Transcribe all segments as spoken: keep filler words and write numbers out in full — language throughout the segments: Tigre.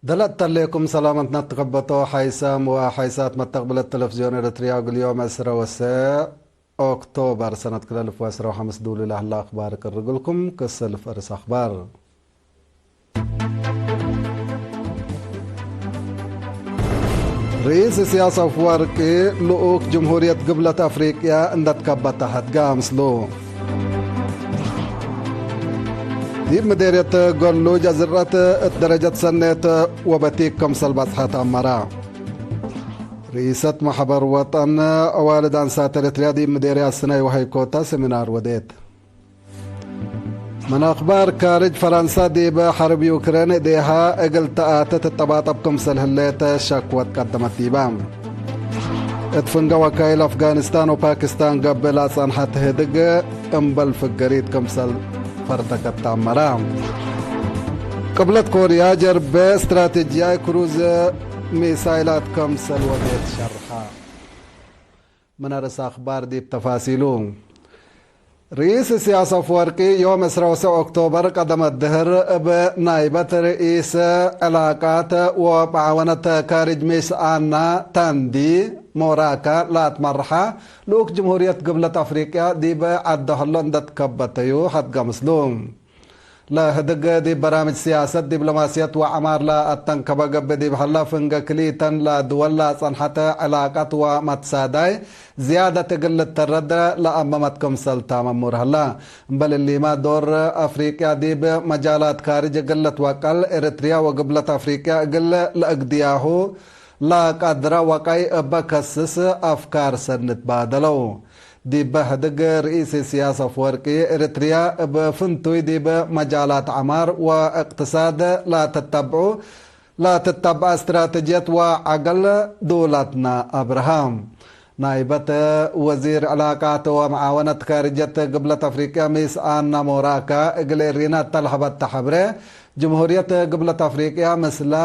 ደላትት ዐሌኩም ሰላመትነ ትከበቶ ሓይሳም ወሓይሳት መተቅብለት ተለፍዝዮን ኤረትርያ፣ እግል ዮም ዕስረ ወሰዕ ኦክቶበር ሰነት ክልኤ አልፍ ወዕስረ ወሐምስ ዱሉ ለህለ አክባር ቅርግልኩም። ክሰልፍ እርስ አክባር። ርኢስ እስያስ አፍወርቂ ልኡክ ጅምሁርየት ግብለት አፍሪቅያ እንደ ትከበተ ሐድጋ ምስሉ። ዲብ ምዴርየት ገሉጅ አዝረት እት ደረጀት ሰኔት ወበቲክ ክምሰል በጽሐት አመረ። ርኢሰት መሕበር ወጠን አዋልድ አንሳት ኤረትርያ ዲብ ምዴርያት ስነይ ወሀይኮታ ሴሚናር ወዴት። ምን አክባር ካርጅ፣ ፈረንሰ ዲብ ሐርብ ዩክሬን እዴሃ እግል ተአተ ትጠባጠብ ክምሰል ህሌት ሸክወት ቀደመት ዲባ። እት ፍንገ ወካይል አፍጋኒስታን ወፓኪስታን ገብእ ለጸንሐት ህድግ እምበል ፍገሪት ክምሰል ፈርተከት ተአመረ። ቅብለት ኮርያ ጀርቤ እስትራቴጂያይ ክሩዝ ሚሳይላት ክምሰል ወዴት ሸርሐ። ምን አርእስ አክባር ዲብ ተፋሲሉ። ርኢስ እስያስ አፍወርቂ ዮም ዕስረ ወሰዕ ኦክቶበር ቀደመት ድህር እብ ናይበት ርኢስ ዕላቃት ወመዓወነት ካርጅ ሚስ አና ታንዲ ሞራካ ለአትመርሐ ልኡክ ጅምሁርየት ግብለት አፍሪቅያ ዲብ ዐደ ህሎ እንደ ትከበተዩ ሐድገ ምስሉ። ለህድግ ዲብ በራምጅ ስያሰት፣ ዲብሎማስየት ወዐማር ለአተንከበ ገብእ ዲብ ሀላ፣ ፍንገ ክልኢተን ለድወል ለጸንሐተ ዕላቀት ወመትሳዳይ ዝያደት እግል ልተረድ ለአመመት ክምሰል ታመ እሙር ሀላ። እምበል እሊመ፣ ዶር አፍሪቅያ ዲብ መጃላት ካርጅ እግል ልትወቀል፣ ኤረትርያ ወግብለት አፍሪቅያ እግል ለእግድያሁ ለቀድረ ወቀይ እበ ከስስ አፍካር ሰኒ ትባደለው። ዲበ ህድግ ርኢስ ኢሳያስ አፍወርቂ፣ ኤረትርያ እብ ፍንቱይ ዲብ መጃላት ዐማር ወእቅትሳድ ለትተብዑ፣ ለትተብዐ እስትራተጅየት ወዐገል ዱላትና አብርሃ። ናይበት ወዚር ዕላቃት ወመዓወነት ካርጀት ግብለት አፍሪቅያ ሚስ አና ሞራካ እግል ኤሪና እተ ለሀበተ ሐብሬ፣ ጅምሁርየት ግብለት አፍሪቅያ ምስላ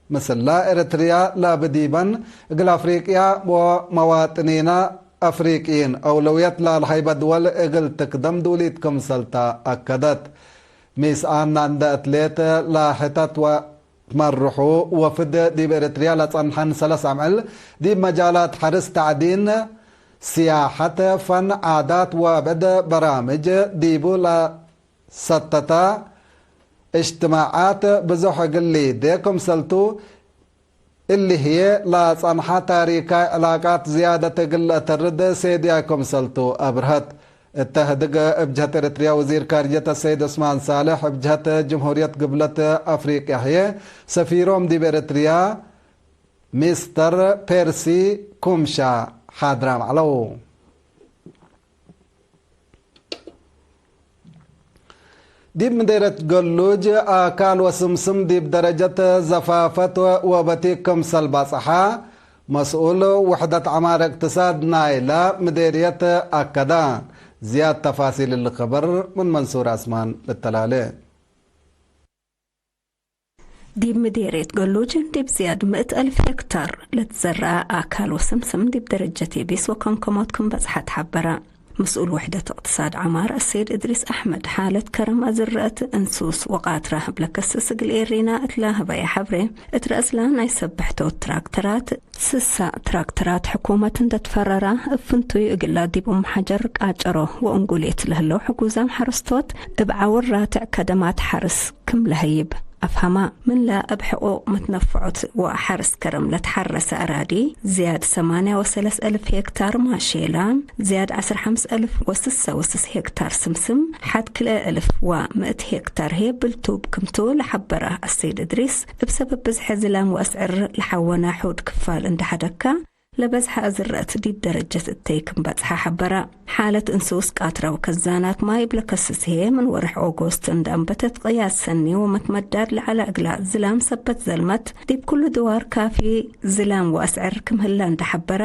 ምስላ ኤረትርያ ለአብዲበን፣ እግል አፍሪቅያ ወመዋጥኒና አፍሪቅይን አውለውየት ላለሀይበ ድወል እግል ትክደም ዱሊት ክምሰልታ አከደት። ሚስ አና እንደ እትሌት ላሕተት ወትመርሑ ወፍድ ዲብ ኤረትርያ ለጸንሐን ሰለስ አምዕል ዲብ መጃላት ሐርስ፣ ተዕዲን፣ ስያሐት፣ ፈን፣ ዓዳት ወብዕድ በራምጅ ዲቡ ለ ሰተተ እጅትማዓት ብዙሕ እግል ሊዴ ክምሰልቱ፣ እሊ ህዬ ለጸንሐ ታሪካይ ዕላቃት ዝያደት እግል ለአተርድ ሴድያይ ክምሰልቱ አብርሀት። እተ ህድግ እብ ጀህት ኤረትርያ ወዚር ካርጀት አሰይድ ዑስማን ሳልሕ፣ እብ ጀህት ጅምሁርየት ግብለት አፍሪቅያ ህዬ ሰፊሮም ዲብ ኤረትርያ ሚስተር ፔርሲ ኩምሻ ሓድራም ዐለው። ዲብ ምዴርየት ገሉጅ አካል ወስምስም ዲብ ደረጀት ዘፋፈት ወበቲክ ክምሰል ባጽሐ መስኡል ውሕደት ዐማር እቅትሳድ ናይላ ምዴርየት አከዳ። ዝያድ ተፋሲል እሊ ከበር ምን መንሱር አስማን ልተላሌ። ዲብ ምዴርየት ገሉጅ ዲብ ዝያድ ምእት አልፍ ሄክታር ለትዘረአ አካል ወስምስም ዲብ ደረጀት የቢስ ወከምከሞት ክም በጽሐ ተሐበረ። መስኡል ውሕደት እቅትሳድ ዐማር አሰይድ እድሪስ አሕመድ፣ ሓለት ከረም አዝረአት እንሱስ ወቃትራ እብ ለከስስ እግል ኤሪና እት ለሀበየ ሐብሬ፣ እት ረአስላ ናይ ሰብሕቶት ትራክተራት፣ ስሳ ትራክተራት ሕኩመት እንደ ትፈረራ፣ እብ ፍንቱይ እግላ ዲብ ኡም ሐጀር ቃጨሮ ወእንጉሌት ለህለው ሕጉዛም ሐረስቶት እብ ዐውር ራትዕ ከደማት ሐርስ ክም ለሀይብ አፍሀማ። ምንለ እብ ሕቁቅ መትነፍዖት ወሐርስ ከረም ለትሐረሰ አራዲ፣ ዝያድ ሰማንያ ወሰለስ አልፍ ሄክታር ማሼላ፣ ዝያድ ዐስር ሐምስ አልፍ ወስሳ ወስስ ሄክታር ስምስም፣ ሐድ ክልኤ አልፍ ወምእት ሄክታር ህዬ ብልቱብ ክምቱ ለሐበረ አሰይድ እድሪስ፣ እብ ሰበብ ብዝሐ ዝላም ወአስዕር ለሐወነ ሑድ ክፋል እንደ ሐደካ፣ ለበዝሐ አዝረአት ዲብ ደረጀት እተይ ክም በጽሐ ሐበረ። ሓለት እንሱስ ቃትራ ወከዛናት ማይ እብ ለከስስ ህዬ፣ ምን ወርሕ ኦጎስት እንደ አንበተት ቅያስ ሰኒ ወመትመዳድ ለዐለ እግላ ዝላም ሰበት ዘልመት፣ ዲብ ኩሉ ድዋር ካፊ ዝላም ወአስዕር ክም ህላ እንደ ሐበረ፣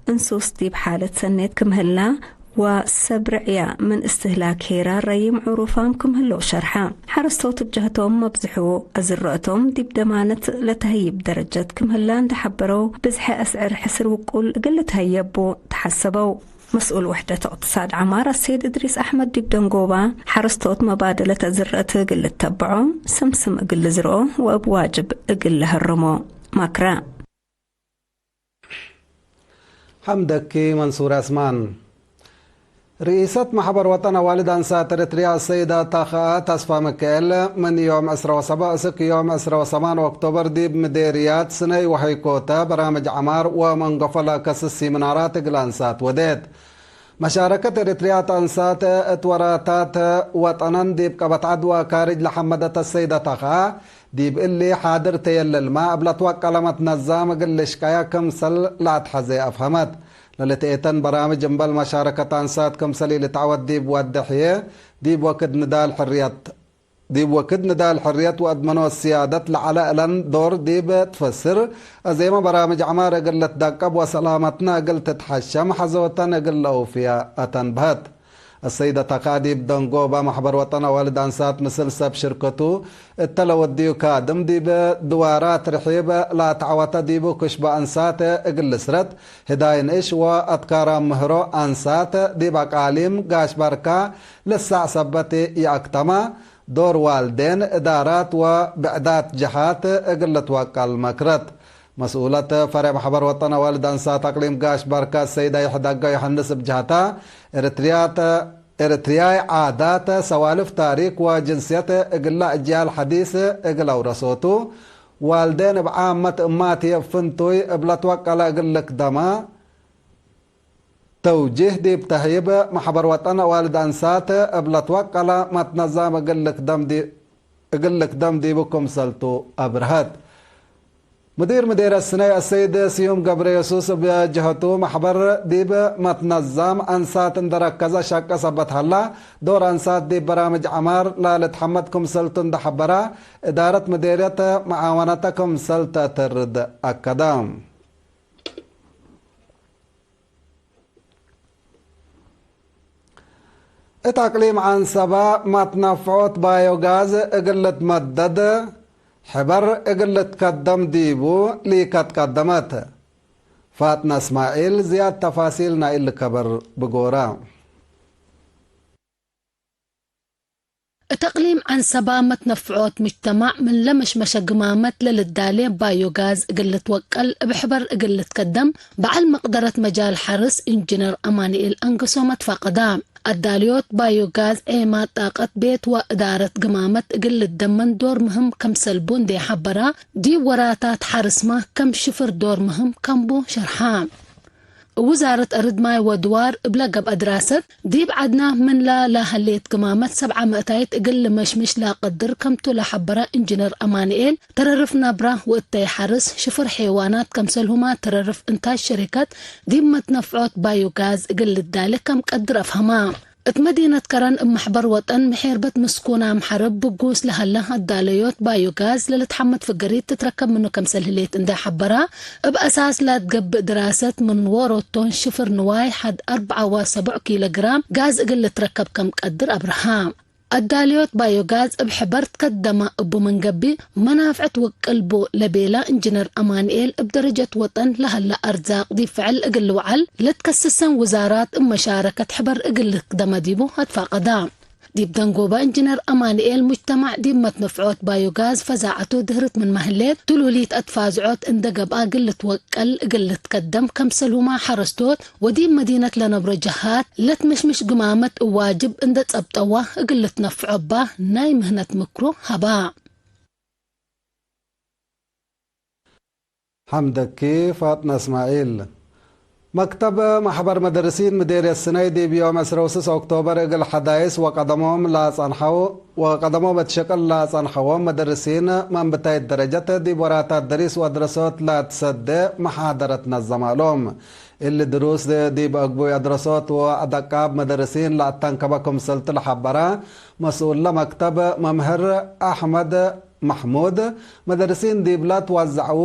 እንሱስ ዲብ ሓለት ሰኔት ክም ህላ፣ ወሰብርዕያ ምን እስትህላክ ሄራር ረይም ዕሩፋም ክም ህለው ሸርሐ። ሐረስቶት እብ ጀህቶም መብዝሑ አዝረአቶም ዲብ ደማነት ለተሀይብ ደረጀት ክም ህላ እንደ ሐበረው፣ ብዝሐ አስዕር ሕስር ውቁል እግል ልትሀየብ ቡ ተሐሰበው። መስኡል ውሕደት እቅትሳድ ዐማር አሰይድ እድሪስ አሕመድ ዲብ ደንጎባ፣ ሐረስቶት መባደለት አዝረአት እግል ልተብዖ፣ ስምስም እግል ልዝርኦ ወእብ ዋጅብ እግል ለሀርሞ መክረ። ሐምደኪ መንሱር ዐስማን። ርኢሰት መሕበር ወጠን አዋልድ አንሳት ኤረትርያ አሰይዳ ተኸአ ተስፋ ምክኤል፣ ምን ዮም ዕስራ ወሰብዕ እስክ ዮም ዕስራ ወሰማን ኦክቶበር ዲብ ምዴርያት ስነይ ወሐይኮተ በራምጅ ዐማር ወመንገፎ ለከስስ ሲምናራት እግል አንሳት ወዴት። መሻረከት ኤረትርያት አንሳት እት ወራታት ወጠነን ዲብ ቀበት ዐድ ወካርጅ ለሐመደት አሰይዳ ተኸአ፣ ዲብ እሊ ሓድር ተየለልመ እብ ለትወቀለ መትነዛም እግል ልሽቀያ ክምሰል ለአትሐዜ አፍሀመት። ለልትኤተን በራምጅ እምበል መሻረከት አንሳት ክምሰል ኢልትዐወት ዲብ ወድ ሕዬ፣ ዲብ ወክድ ንዳል ሕርየት፣ ዲብ ወክድ ንዳል ሕርየት ወአድመኖት ስያደት ለዐለ እለን ዶር ዲብ ትፈስር፣ አዜመ በራምጅ ዐማር እግል ልትደቀብ ወሰላመትነ እግል ትትሐሸም ሐዞተን እግል ለአውፍያ አተንብሀት። አሰይደ ተካ ዲብ ደንጎባ መሕበር ወጠን አዋልድ አንሳት ምስል ሰብ ሽርከቱ እተ ለወድዩ ካድም፣ ዲብ ድዋራት ርሒብ ለአትዐወተ ዲቡ ክሽበ አንሳት እግል ልስረት፣ ህዳይ ንእሽ ወአትካራም ምህሮ አንሳት ዲብ አቃሊም ጋሽ ባርካ ልሳዕ ሰበት ይአክተማ፣ ዶር ዋልዴን፣ እዳራት ወብዕዳት ጀሃት እግል ልትወቀል መክረት። መስኡለት ፈሬዕ መሕበር ወጠን አዋልድ አንሳት አቅሊም ጋሽ ባርካ ሰይድ አይሕዳጋ ዮሐንስ እብ ጀህታ፣ ኤረትርያተ፣ ኤረትርያይ ዓዳት፣ ሰዋልፍ ታሪክ ወጅንስየት እግለ አጅያል ሐዲስ እግል አውረሶቱ፣ ዋልዴን እብ ዓመት እማት ህዬ ፍንቱይ እብ ለትወቀለ እግል ልክደማ፣ ተውጂህ ዲብ ተህይብ፣ መሕበር ወጠን አዋልድ አንሳት እብ ለትወቀለ መትነዛም እግል ልክደም ዲ-፣ እግል ልክደም ዲቡ ክምሰልቱ አብርሀት። ሙዲር ምዴርየት ስነይ አሰይድ ስዩም ገብረየሱስ እብ ጀህቱ፣ መሕበር ዲብ መትነዛም አንሳት እንደ ረከዘ ሸቀ ሰበት ሀላ፣ ዶር አንሳት ዲብ በራምጅ ዐማር ላልትሐመድ ክምሰልቱ እንደ ሐበራ፣ እዳረት ምዴርየት መዓወነተ ክምሰል ተአተርድ አከደ። እት አቅሊም ዐንሰበ መትነፍዖት ባዮጋዝ እግል ልትመደድ ሕበር እግል ልትከደም ዲቡ ሊከት ቀደመት። ፋጥነ እስማዒል ዝያድ ተፋሲል ናይ እሊ ከበር ብጎራ። እት አቅሊም ዐንሰባ መትነፍዖት ምጅተማዕ ምን ለመሽመሸ ግማመት ለልዳሌ ባዮጋዝ እግል ልትወቀል እብ ሕበር እግል ልትከደም በዐል መቅደረት መጃል ሐርስ ኢንጅነር አማንኤል አንገሶም አትፋቀዳ። አዳልዮት ባዮጋዝ ዔማት ጣቀት ቤት ወእዳረት ግማመት እግል ልትደመን ዶር ምህም ከምሰልቡ እንዴ ሐበራ፣ ዲብ ወራታት ሐርስመ ከም ሽፍር ዶር ምህም ከምቡ ሸርሐ። ውዛረት አርድ ማይ ወድዋር እብለ ገብአ ድራሰት፣ ዲብ ዐድና ምንላ ለሀሌት ግማመት ሰብዓ ምእታይት እግል ልመሽምሽ ለአቀድር ከምቱ ለሐበረ እንጅነር አማንኤል፣ ተረርፍ ነብራ ወእተይ ሐርስ ሽፍር ሔዋናት ከምሰልሁማ ተረርፍ እንታጅ ሸሪከት ዲብ መትነፍዖት ባዮጋዝ እግል ልዳሌ ከም ቀድር አፍሀማ። እት መዲነት ከረን እብ መሕበር ወጠን ምሔርበት ምስኩናም ሐርብ ብጉስ ለሀለ አዳለዮት ባዮጋዝ ለልትሐመድ ፍገሪት ትትረከብ ምኑ ከምሰል ህሌት እንዴ ሐበራ፣ እብ አሳስ ለአትገብእ ድራሰት ምን ዎሮቶን ሽፍር ንዋይ ሐድ አርበዓ ወሰቡዕ ኪሎ ግራም ጋዝ እግል ልትረከብ ከም ቀድር አብርሃ። አዳለዮት ባዮጋዝ እብ ሕበር ትከደማ እቡ ምን ገብእ፣ መናፍዕት ውቅል ቡ ለቤላ እንጅነር አማንኤል፣ እብ ደረጀት ወጠን ለሀለ አርዛቅ ዲብ ፍዕል እግል ልውዐል ለትከስሰን ውዛራት እብ መሻረከት ሕበር እግል ልክደመ ዲቡ አትፋቀዳ። ዲብ ደንጎባ እንጅነር አማንኤል፣ ሙጅተማዕ ዲብ መትነፍዖት ባዮጋዝ ፈዛዐቱ ድህርት ምንመ ህሌት፣ ትሉሊት አትፋዝዖት እንደ ገብአ እግል ልትወቀል እግል ልትከደም፣ ከምሰልሁማ ሐረስቶት ወዲብ መዲነት ለነብሮ ጀሃት ለትምሽምሽ ግማመት እብ ዋጅብ እንደ ጸብጠዋ እግል ልትነፍዖ እባ ናይ ምህነት ምክሩ ሀባ። ሐምደኪ ፋጥነ እስማዒል። መክተብ መሕበር መደርሲን ምዴርየት ስነይ ዲብ ዮም ዕስራ ወስስ ኦክቶበር እግል ሐዳይስ ወቀደሞም ለአጸንሐው፣ ወቀደሞም እት ሽቅል ለአጸንሐዎም መደርሲን መንብታይት ደረጀት ዲብ ወራታት ደሪስ ወአድረሶት ለትሰዴ መሓደረት ነዘመ እሎም። እሊ ድሩስ ዲብ አግቡይ አድረሶት ወአደቃብ መደርሲን ለአተንከበ ክምሰልቱ ለሐበረ መስኡለ መክተብ መምህር አሕመድ መሕሙድ፣ መደርሲን ዲብለ ትወዘዐው፣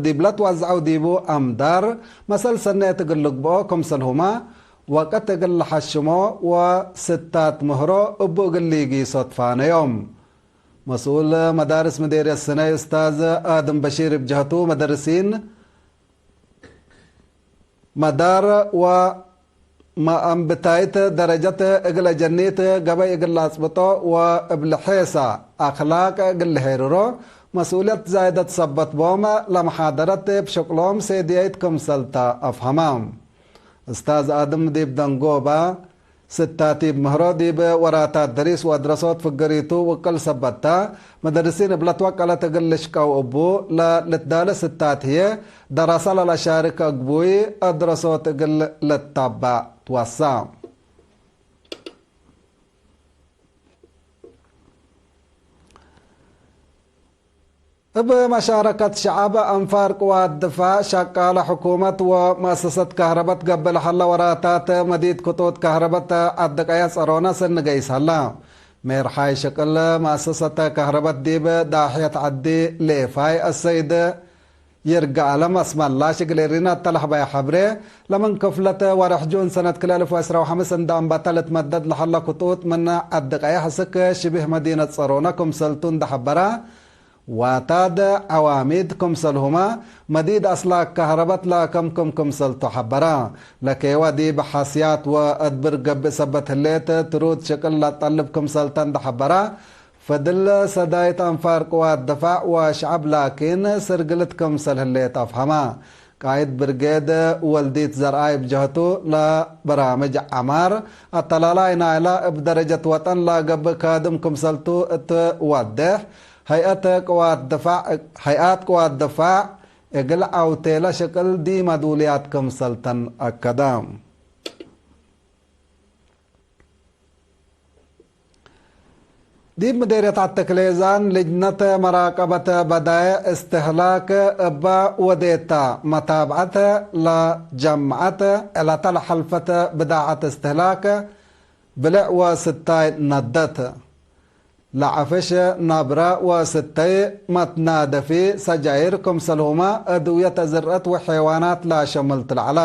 ዲብለ ትወዘዐው ዲቡ አምዳር መሰል ሰኔት እግል ልግብኦ ክምሰልሁመ ወቀት እግል ለሐሽሞ ወስታት ምህሮ እቡ እግል ሊጊሶ ትፋነዮም። መስኡል መዳርስ ምዴርየት ስነይ እስታዝ አድም በሺር እብ ጀህቱ፣ መደርሲን መዳር ወ መአንብታይት ደረጀት እግለ ጀኒት ገበይ እግል ለአጽብጦ ወእብ ልሔሳ አክላቅ እግል ልሄርሮ መስኡልየት ዛይደት ሰበት ቦም፣ ለመሓደረት እብ ሸቅሎም ሴድየይት ክምሰልተ አፍሀመ። እስታዝ አድም ዲብ ደንጎባ ስታቲብ ምህሮ ዲብ ወራታት ደሪስ ወአድረሶት ፍግሪቱ ውቅል ሰበታ፣ መደርሲን እብ ለትወቀለት እግል ልሽቀው እቡ ለልትዳለ ስታት ህዬ፣ ደረሰ ለለሻርክ አግቡይ አድረሶት እግል ልታባእ ትወሳ። እብ መሻረከት ሸዐብ፣ አንፋር ቅዋት ድፋዕ፣ ሸቃለ ሕኩመት ወመአሰሰት ከህረበት ገብእ ለሀለ ወራታት መዲት ክጡጥ ከህረበት ዐዲ ቀየሕ ጸሮነ ሰኒ ገይስ ሀለ። ሜርሓይ ሽቅል መአሰሰት ከህረበት ዲብ ዳሕየት ዐዲ ሌፋይ አሰይድ ይርጋአለም አስመላሽ እግል ኤሪና እተ ለሀበየ ሐብሬ፣ ለምን ክፍለት ወርሕ ጁን ሰነት ክልኤ አልፍ ወዕስራ ወሐምስ እንደ አንበተ ልትመደድ ለሀለ ክጡጥ ምን ዐዲ ቀየሕ እስክ ሽቢህ መዲነት ጸሮነ ክምሰልቱ እንደ ሐበረ፣ ዋታድ ዐዋሚድ ክምሰልሁመ መዲድ አስላክ ከህረበት ለከምክም ክምሰልቱ ሐበረ። ለኬወ ዲብ ሐስያት ወአድብር ገብእ ሰበት ህሌት ትሩድ ሽቅል ለጠልብ ክምሰልተ እንደ ሐበረ፣ ፈድል ሰዳይት አንፋር ቅዋት ድፋዕ ወሸዐብ ላኪን ስርግልት ክምሰል ህሌት አፍሀመ። ቃይድ ብርጌድ ወልዲት ዘርአይ እብ ጀህቱ፣ ለበራምጅ ዐማር አተላላይ ናይላ እብ ደረጀት ወጠን ለገብእ ካድም ክምሰልቱ እት ወዴሕ፣ ሀይአት ቅዋት ድፋዕ፣ ሀይአት ቅዋት ድፋዕ እግል ዐውቴለ ሽቅል ዲመ ዱልያት ክምሰልተን አከደ። ዲብ ምዴርየት ዐተክሌዛን ልጅነት መራቀበት በዳይዕ እስትህላክ እበ ወዴታ መታብዐት ለጀምዐት ዕለተ ለሐልፈት ብዳዐት እስትህላክ ብልዕ ወስታይ ነደት። ለዐፍሽ፣ ነብረ ወስተይ፣ መትናደፊ፣ ሰጃይር ክምሰልሁመ እድውየት ዝርዕት ወሐይዋናት ለሸምልት ለዐለ።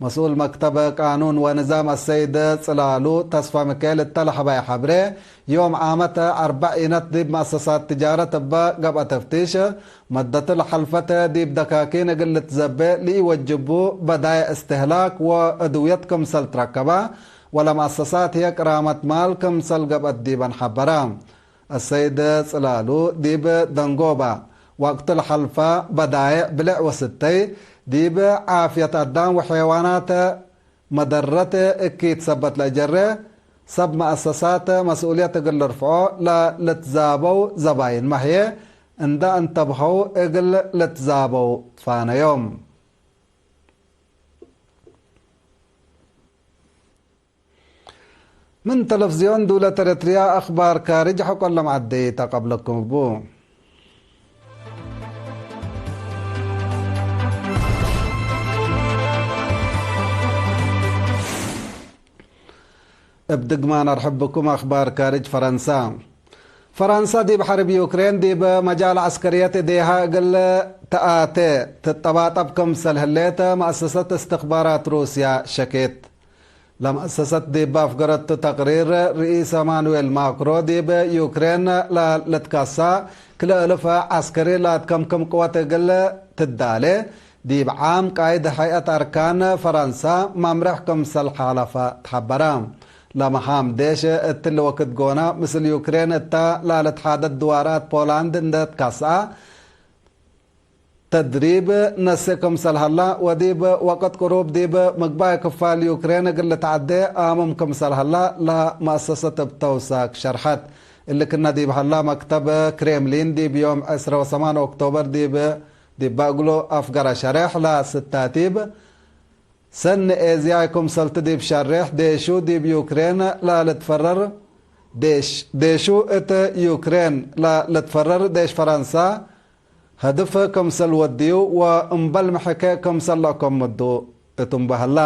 መስኡል መክተብ ቃኑን ወንዛም አሰይድ ጽላሉ ተስፋ ሚካኤል እተ ለሀበየ ሐብሬ፣ ዮም ዓመት አርበዕ ኢነት ዲብ መአሰሳት ትጃረት እበ ገብአ ተፍቲሽ፣ መደቱ ለሐልፈት ዲብ ደካኪን እግል ልትዘቤ ለኢወጅቡ በዳይዕ እስትህላክ ወእድውየት ክምሰል ትረከበ፣ ወለመአሰሳት ህዬ ቅራመት ማል ክምሰል ገብአት ዲበን ሐበረ። አሰይድ ጽላሉ ዲብ ደንጎባ፣ ወቅቱ ለሐልፈ በዳይዕ ብሌዕ ወስተይ ዲብ ዓፍየት አዳም ወሐይዋናት መደረት እኪት ሰበት ለእጀሬ፣ ሰብ መአሰሳት መስኡልየት እግል ልርፍዖ ለልትዛበው ዘባይንመ ህዬ እንደ እንተብሀው እግል ልትዛበው ትፋነዮም። ምን ተለፍዝዮን ዱለት ኤረትርያ አክባር ካርጅ ሐቆ ለመዐደይ ተቀብለኩም እቡ። እብ ድግማን አርሕብኩም አክባር ካርጅ ፈረንሳ። ፈረንሰ ዲብ ሐርብ ዩክሬን ዲብ መጃል ዐስከርየት እዴሃ እግል ተአቴ ትጠባጠብ ክምሰል ህሌት መአሰሰት እስትኽባራት ሩስያ ሸኬት። ለመአሰሰት ዲብ አፍገረቱ ተቅሪር፣ ርኢስ አማኑኤል ማክሮ ዲብ ዩክሬን ለልትከሳ ክልኤ እልፍ ዐስከሪ ለአትከምክም ቅወት እግል ትዳሌ፣ ዲብ ዓም ቃይድ ሀይአት አርካን ፈረንሳ መምሬሕ ክምሰል ሓለፈ ተሐበረ። ለመሃም ዴሽ እትሊ ወክድ ጎነ፣ ምስል ዩክሬን እተ ላልትሓደድ ድዋራት ፖላንድ እንደ ትከስአ፣ ተድሪብ ነስእ ክምሰል ሀላ፣ ወዲብ ወቅት ቅሩብ ዲብ ምግባይ ክፋል ዩክሬን እግል ልትዐዴ አምም ክምሰል ሀላ፣ ለመአሰሰት እብ ተውሳክ ሸርሐት። እሊ ክነ ዲብ ሀላ፣ መክተብ ክሬምሊን ዲብ ዮም ዕስረ ወሰማን ኦክቶበር ዲብ ዲበ እግሉ አፍገረ ሸሬሕ ለስታቲብ ሰኒ ኤዝያይ ክምሰልቱ ዲብ ሸሬሕ፣ ዴሹ ዲብ ዩክሬን ለልትፈረር፣ ዴሽ፣ ዴሹ እት ዩክሬን ለልትፈረር ዴሽ ፈረንሳ፣ ሀድፍ ክምሰል ወድዩ ወእምበል ምሕኬ ክምሰል ለአከምዱ እቱም በህላ።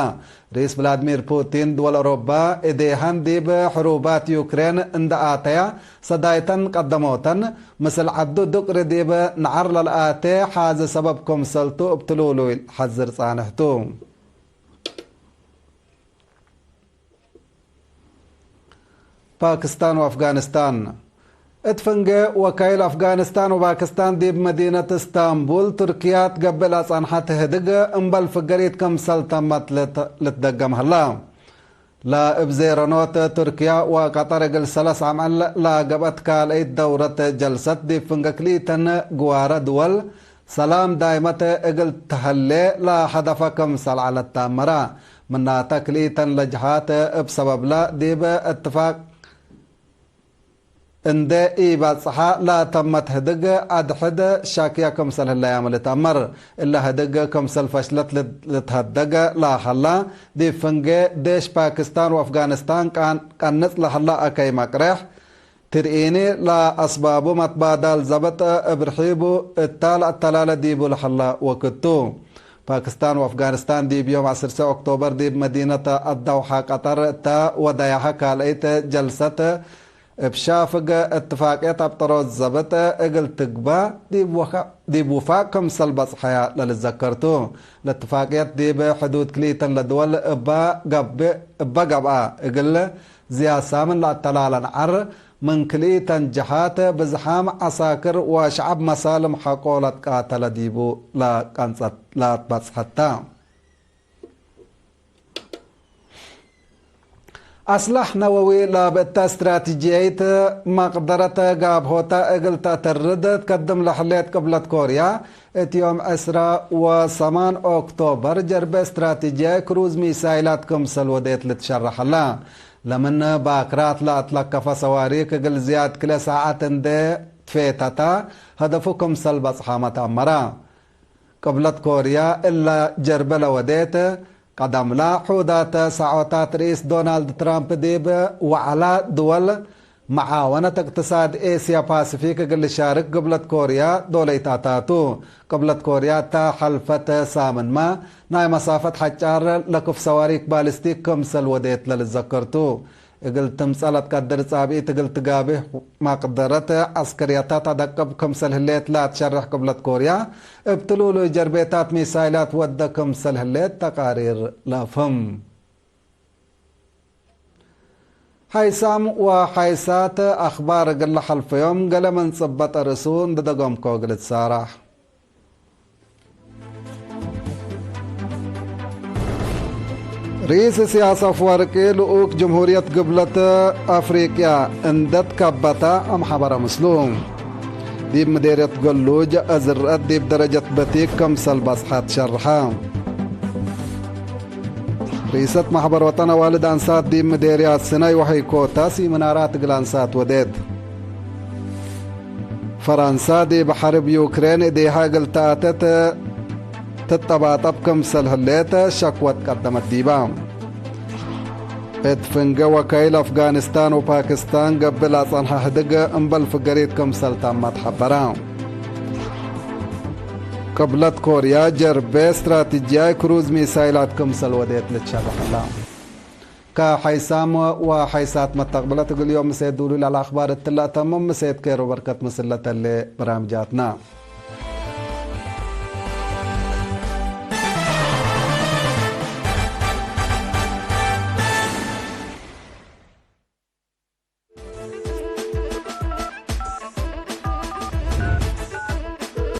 ርኢስ ቭላድሚር ፑቲን፣ ድወል አውሮባ እዴሀን ዲብ ሕሩባት ዩክሬን እንደ አተያ ሰዳይተን ቀደሞተን፣ ምስል ዐዱ ዱቅሪ ዲብ ነዐር ለልአቴ ሓዚ ሰበብ ክምሰልቱ እብ ትሉሉይ ሐዝር ጻንሕቱ። ፓክስታን ወአፍጋኒስታን። እት ፍንጌ ወካይል አፍጋኒስታን ወፓክስታን ዲብ መዲነት እስታንቡል፣ ቱርክያ፣ ትገብእ ለጸንሐት ህድግ እምበል ፍገሪት ክምሰል ተመት ልት-፣ ልትደገም ሀላ። ለእብ ዜረኖት ቱርክያ ወቀጠር እግል ሰለስ አምዕል ለገብአት ካልአይት ደውረት ጀልሰት ዲብ ፍንገ ክልኢተን ግዋረ ድወል ሰላም ዳይመት እግል ተሀሌ ለሀደፈ ክምሰል ዐለት ተአመረ። ምናተ ክልኢተን ለጀሃት እብ ሰበብለ ዲብ እትፋቅ እንዴ ኢበጽሐ ለተመት ህድግ አድሕድ ሻክየ ክምሰል ህለያም ልትአመር። እለ ህድግ ክምሰል ፈሽለት ልትሀደገ ለሀላ፣ ዲብ ፍንጌ ዴሽ ፓኪስታን ወአፍጋኒስታን ቀንጽ ለሀላ አከይ መቅሬሕ ትርኢኒ ለአስባቡ መትባዳል ዘብጥ እብ ርሒቡ እታ ለአተላለ ዲቡ ለሀላ ወክቱ። ፓኪስታን ወአፍጋኒስታን ዲብ ዮም ዐስር ኦክቶበር ዲብ መዲነት አደውሐ ቀጠር እተ ወደያሀ ካልአይት ጀልሰት እብ ሻፍግ እትፋቅየት አብጠሮት ዘብጥ እግል ትግበእ ዲብ ውፋቅ ክምሰል በጽሐያ ለልዘከር ቱ። ለእትፋቅየት ዲብ ሕዱድ ክልኢተን ለድወል እበ ገብእ፣ እበ ገብአ እግል ዝያድ ሳምን ለአተላለ ነዐር፣ ምን ክልኢተን ጀሃት ብዝሓም ዐሳክር ወሸዐብ መሳልም ሐቆ ለትቃተለ ዲቡ ለቀንጸት ለአትበጽሐት ተ። አስላሕ ነወዊ ለብእተ እስትራቲጅየይት መቅደረት ጋብሆተ እግል ተአተርድ ትከድም ለህሌት ቅብለት ኮርያ፣ እት ዮም ዕስራ ወሰማን ኦክቶበር ጀርበ እስትራቲጅያይ ክሩዝ ሚሳይላት ክምሰል ወዴት ልትሸረሐላ። ለምን ባክራት ለአትለከፈ ሰዋሪክ እግል ዝያድ ክለ ሳዐት እንዴ ትፌተታ፣ ሀደፉ ክምሰል በጽሓመ ተአመረ። ቅብለት ኮርያ እለ ጀርበ ለወዴት፣ ቀደምላ ሑዳተ ሳዖታት ርኢስ ዶናልድ ትራምፕ ዲብ ወዐላ ድወል መዓወነት እቅትሳድ ኤስያ ፓሲፊክ እግል ልሻርክ ቅብለት ኮርያ ዶለይት አታቱ። ቅብለት ኮርያ እተ ሐልፈት ሳምንመ ናይ መሳፈት ሐጫር ለክፍ ሰዋሪክ ባሊስቲክ ክምሰል ወዴት ለልዘከርቱ። እግል ትምጸእ ለትቀድር ጻብኢት እግል ትጋብህ መቅደረት ዐስከርያታት አደቅብ ክምሰል ህሌት ለአትሸርሕ ቅብለት ኮርያ፣ እብ ትሉሉይ ጀርቤታት ሚሳይላት ወደ ክምሰል ህሌት ተቃሪር ለአፍህም። ሐይሳም ወሐይሳት አኽባር እግል ለሐልፈዮም ገሌ ምን ጽበጠ ርእሱ እንዴ ደገምኮ እግል እትሳራሕ። ርኢስ እስያስ አፍወርቂ ልኡክ ጅምሁርየት ግብለት አፍሪቅያ እንዴ ትከበተ አምሐበረ ምስሉ። ዲብ ምዴርየት ገሉጅ አዝርአት ዲብ ደረጀት በቲክ ክምሰል በጽሐት ሸርሐ። ርኢሰት ማሕበር ወጠን አዋልድ አንሳት ዲብ ምዴርያት ስነይ ወሐይኮታ ሲምናራት እግል አንሳት ወዴት። ፈረንሳ ዲብ ሐርብ ዩክሬን እዴሃ እግል ተአተት ትጠባጠብ ክምሰል ህሌት ሸክወት ቀደመት ዲባ። እት ፍንገ ወከይል አፍጋኒስታን ወፓኪስታን ገብእ ለአጸንሐ ህድግ እምበል ፍገሪት ክምሰል ተመት ሐበረ። ቅብለት ኮርያ ጀርቤ ስትራቲጅያይ ክሩዝ ሚሳይላት ክምሰል ወዴት ልትሸረሐላ። ከሐይሳም ወሐይሳት መተቅብለት እግል ዮም ምሴት ዱሉል አልአኽባር እትለ አተምም። ምሴት ኬሮ በርከት ምስል ለተሌ በራምጃትና።